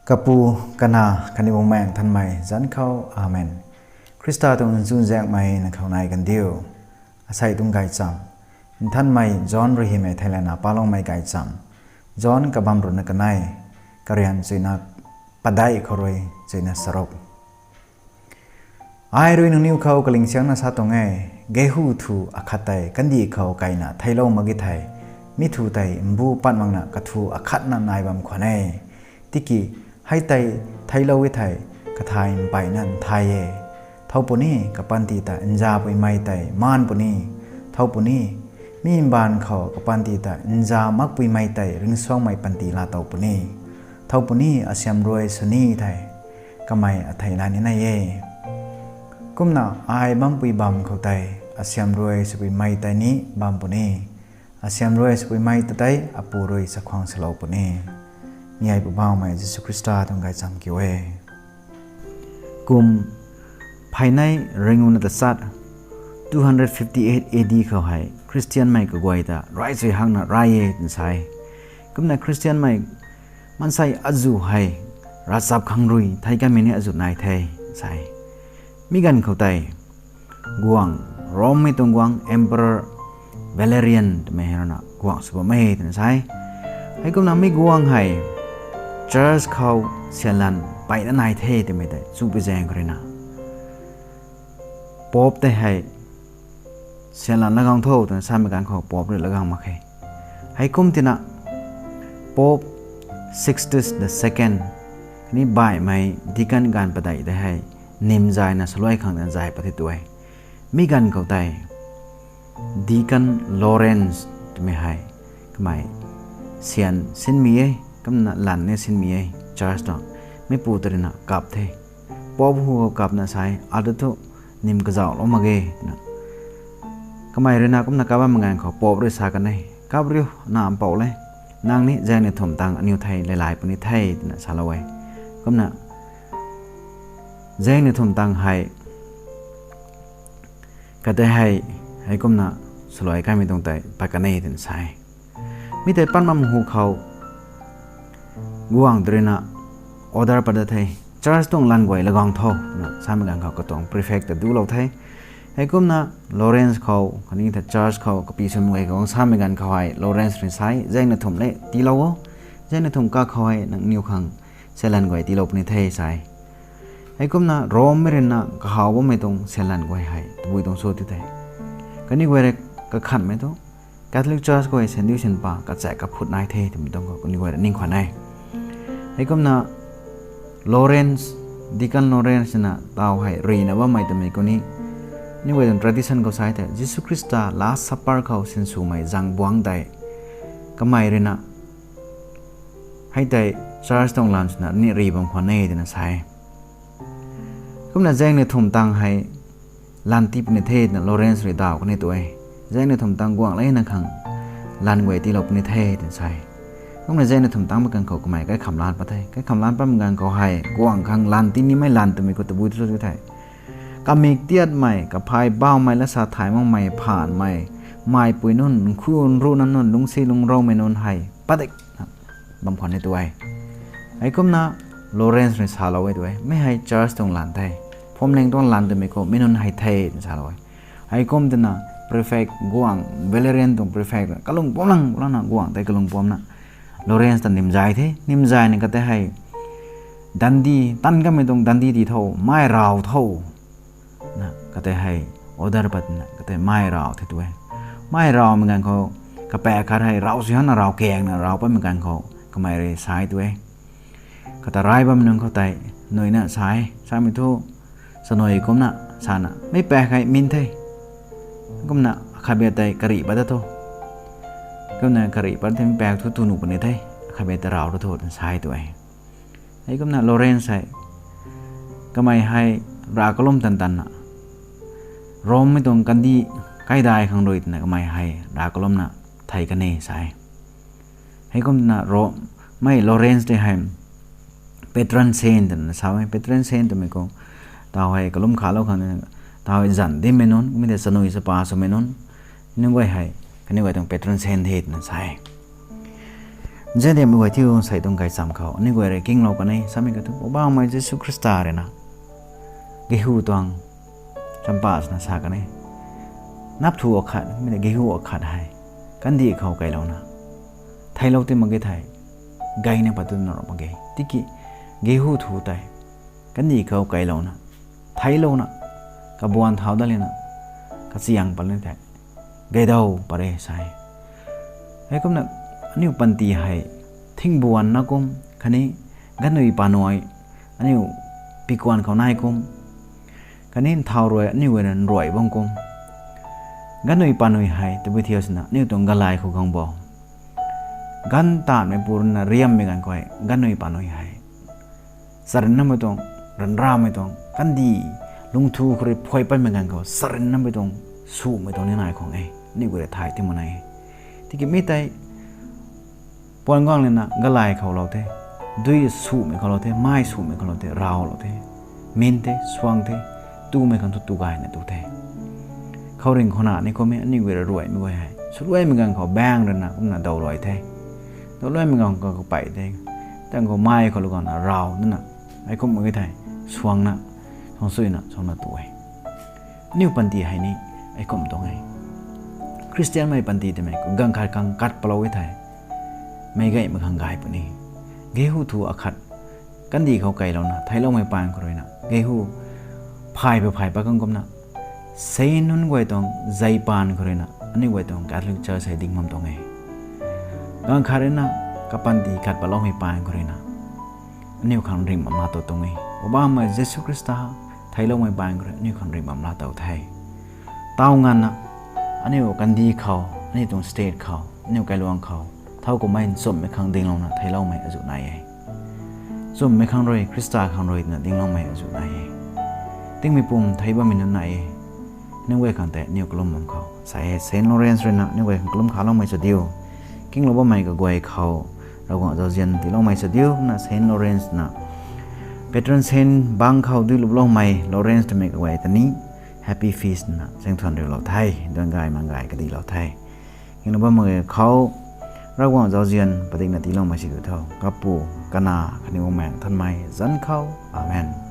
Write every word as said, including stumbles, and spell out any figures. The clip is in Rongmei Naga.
Kapu, Kanac khatni Bumaengh Nthanmei zanc khou, Amen. Khrista tuang nchunzaenghmei nang khou nai kandiu. Asei tuang gaychamv, Nthanmei John rui hymei theilayna paloumei gaychamv. John kabamv ruhna kanei, karian chuina padeih khou rui chuina charuk. Ai rui nangniw khou kalingsiangna sa tuang e, gayhu thu akhat tei kandih khou kaina theiclou mak ge thei, mi thu tei mbu pat makna kathu akhatna nai bam khwan e. Tiki hei tei theiclou e thei, kathay mpeyna nthai e. Thow puni, kapanty ta nzapuimei tei maan puni. Thow puni, mi mbaanv khou kapanty ta nza makpuimei tei ringcsuangmei panty laatow puni. Thow puni, asiamruai sw ni thei, kamei athei la ni nai e. Kumna ai bampui bamv khou tei, asiamruai swpuimei tei ni bam puni. Asiamruai swpuimei ta tei Apu rui chakhwang salou puni. Mi hei Poubauhmei Jisu Khrista tuang gaychamv kiu e. Kum pheynei ringuna tachat, two hundred fifty-eight A D khou hei Khristianmei kaguay ta raychui hakna ray e twna sa e. Kumna Khristianmei maansei azuh hei ravchap khang rui thei kanmei ni azuh nai the sa e. Mi ganv khou tei guangc, Rommei tuang guangc Emperor Valerian twmei hei ruina guangc sw bam e twna sa e. Heikumna mi guangc hei church khou syanlan peyna nai the twmei tei chupi zaeng khou ruina Pope tei hei syanlan lagang tho twna samei ganv khou Pope rui lagang mak khe. Heikum tina Pope Sixtus the Second khatni baihmei deacon ganv padeih tei hei nimzayna saluai khang twna zay pat the tu e. Mi ganv khou tei Deacon Lawrence twmei hei kamei syan sinmei e, kumna lan ni sinmei e church tuang. Mipu ta ruina kap the. Pope hu khou kapna sa e, ata thu nim kazauhlou mak ge twna. Kamei ruina kumna kap bammei ganv khou Pope rui sa kan e, kap riu, na mpouh le, nang ni zaeng ni thumh tang aniw thei leilay puni the twna salou e. Kumna zaeng ni thumh tang hei katei hei, heikumna saluai kanmei tuang tei pat kan e twna sa e. Mi tei pat bam hu khou guangc ta ruina order pat da the, church tuang lan guay lagang tho twna samei ganv khou katuang prefect ta dulou the. Heikumna Lawrence khou khatni ta church khou kapi swmei guay khou samei ganv khou hei Lawrence rui sa e, zaeng ni thumh le tiilou o, zaeng ni thumh kak khou hei nangniw khang syanlan guay tiilou puni the sa e. Heikumna Rommei ruina kahaw bammei tuang syanlan guay hei tabui tuang sw ti the. Kaniw guay rui kakhanhmei thu Catholic Church khou hei sandiu sanpa kachaek kaphut nai the twmei tuang khou kaniw guay rui ning khwan e. Heikumna Lawrence, Deacon Lawrence na taw hei ruina bammei twmei khou ni, aniw guay tuang tradition khou sa e thei Jisu Khrista Last Supper khou sinswmei zaengbuangc tei kamei ruina hei tei church tuang lan swna ni ri bam khwan e twna sa e. Kumna zaeng ni thumh tang hei lan tii puni the twna Lawrence rui daw kan e tu e. Zaeng ni thumh tang guangc leina khang lan guay tiilou puni the twna sa e. Kumna zaeng ni thumh tang mak ganv khou kamei kaikham lan pat the. Kaikham lan patmei ganv khou hei guangc khang lan tii nimei lan twmei khou tabui tu sw ti the. Kamik tiatmei, kaphay bauhmei, lasa thay makmei, phaanmei, meipui nunc, nkhu nruhna nunc, lungcsi lungcroumei nunc hei padikna bam khwan e tu e. Heikumna Lawrence rui salou e tu e, mi hei church tuang lan the, phuamling tuang lan twmei khou mi nunc hei the twna salou e. Heikum twna prefect guangc, Valerian tuang prefect kalung pumlang lana guangc tei kalung pumna Lawrence ta nimzay the, nimzayna katei hei dandi, tan kamei tuang dandi ti tho, mei raw tho na katei hei order patna katei mei raw the tu e. Mei rawmei ganv khou kapaek khat hei raw sw hana raw kangna raw patmei ganv khou kamei rui sa e tu e. Kata rai bammei nunc khou tei nuina sa e, samei thu chanui kumna sana mei paek hei min the. Kumna akhatbia tei karih pat da tho. Kumna karih pat the, mei paek thu tu nuh puni the, akhatbia tei raw da tho twna sa e tu e. Heikumna Lawrence hei kamei hei rav kalum tan tanna Rommei tuang kandih kaidai khang rui twna kamei hei rav kalumna thei kan e sa e. Heikumna Ro-, mei Lawrence tei hei patron saint twna sa e. Patron saint twmei khou taw hei kalum khalou khang, taw hei zan dimmei nunc, mi tei chanui chapa swmei nunc, nunc guay hei kaniw guay tuang patron saint the twna sa e. Zediam guay thiu sei tuang gaychamv khou aniu guay rui kinglou kan e samei kathu Poubauhmei Jisu Khrista rui na gayhu tuang champasna sa kan e. Nap thu akhat mi ta gayhu akhat hei kandih khou kailouna theiclou ti mak ge thei, gayna pat tuna ram mak ge. Tiki gayhu thu tei kandih khou kailouna theiclouna kabuan thau dat lana kachiang pat lana thei gaydau pat re sa e. Heikumna aniu panty hei thingbuanna kum khatni ganvnui panuai aniu pikuan khou nai kum khatni nthau rui aniu guay na nruai bam kum, ganvnui panuai hei tabui thiu sina aniu tuang galay khou gang bo, ganv tanmei pu rui na riammei ganv khou hei ganvnui panuai hei charynmei tuang, ryanramei tuang, kandih lungthu khou rui phuai patmei ganv khou charynmei tuang, sumei tuang ni nai khang e, aniu guay rui thay ti mak nai e. Tiki mi tei puan guang lana galay khou lou the, dui sumei khou lou the, mai sumei khou lou the, raulou the, min the, suang the, tumei khang thu tu gayna tu the. Khouringh khou na ni kum e, aniu guay rui ruaimei guay hei swluaimei ganv khou baeng rui na kumna dawluai the, dawluaimei ganv khou kapey the, tang khou mai khou lou gangna rau dana, hei kum mak ge thei, suangna, suangsuina suangna tu e. Aniu panty hei ni hei kum tuang e. Khristianmei panty twmei ganv khat khang kat palou e thei, meic gaymei khang gay puni. Gayhu thu akhat kandih khou kailouna theicloumei paan khou rui na gayhu phay phay phay pat khang kumna, Saint nunc guay tuang zei paan khou rui na aniu guay tuang Catholic Church hei ding bam tuang e. Ganv khat rui na kapanty kat paloumei paan khou rui na aniu khang ringh bam laa tow tuang e. Poubauhmei Jisu Khrista theicloumei paan khou rui aniu khang ringh bam laa tow the. Taw nganvna aniu kandih khou, aniu tuang state khou, aniu kailuang khou thau kummei nchumhmei khang dinglouna theicloumei azuh nai e. Nchumhmei khang rui, Khrista khang rui twna dingloumei azuh nai e. Tingmei pum thei bammei nunc nai e. Aniu guay khang tei aniu kalum bam khou sa e, Saint Lawrence rui na aniu guay khang kalum khaloumei sa diu. Kinglou bammei kaguay khou Ravguangc zauzian tiiloumei sa diu na Saint Lawrence na patron saint bangc khou duiluloumei Lawrence twmei kaguay ta ni happy feast na zaengthuan riulou the, duan gay mang gay kadihlou the. Kinglou bammei khou Ravguangc zauzian padikna tiiloumei sa diu tho. Kapu, Kanac khatni Bumaengh Nthanmei zanc khou. Amen.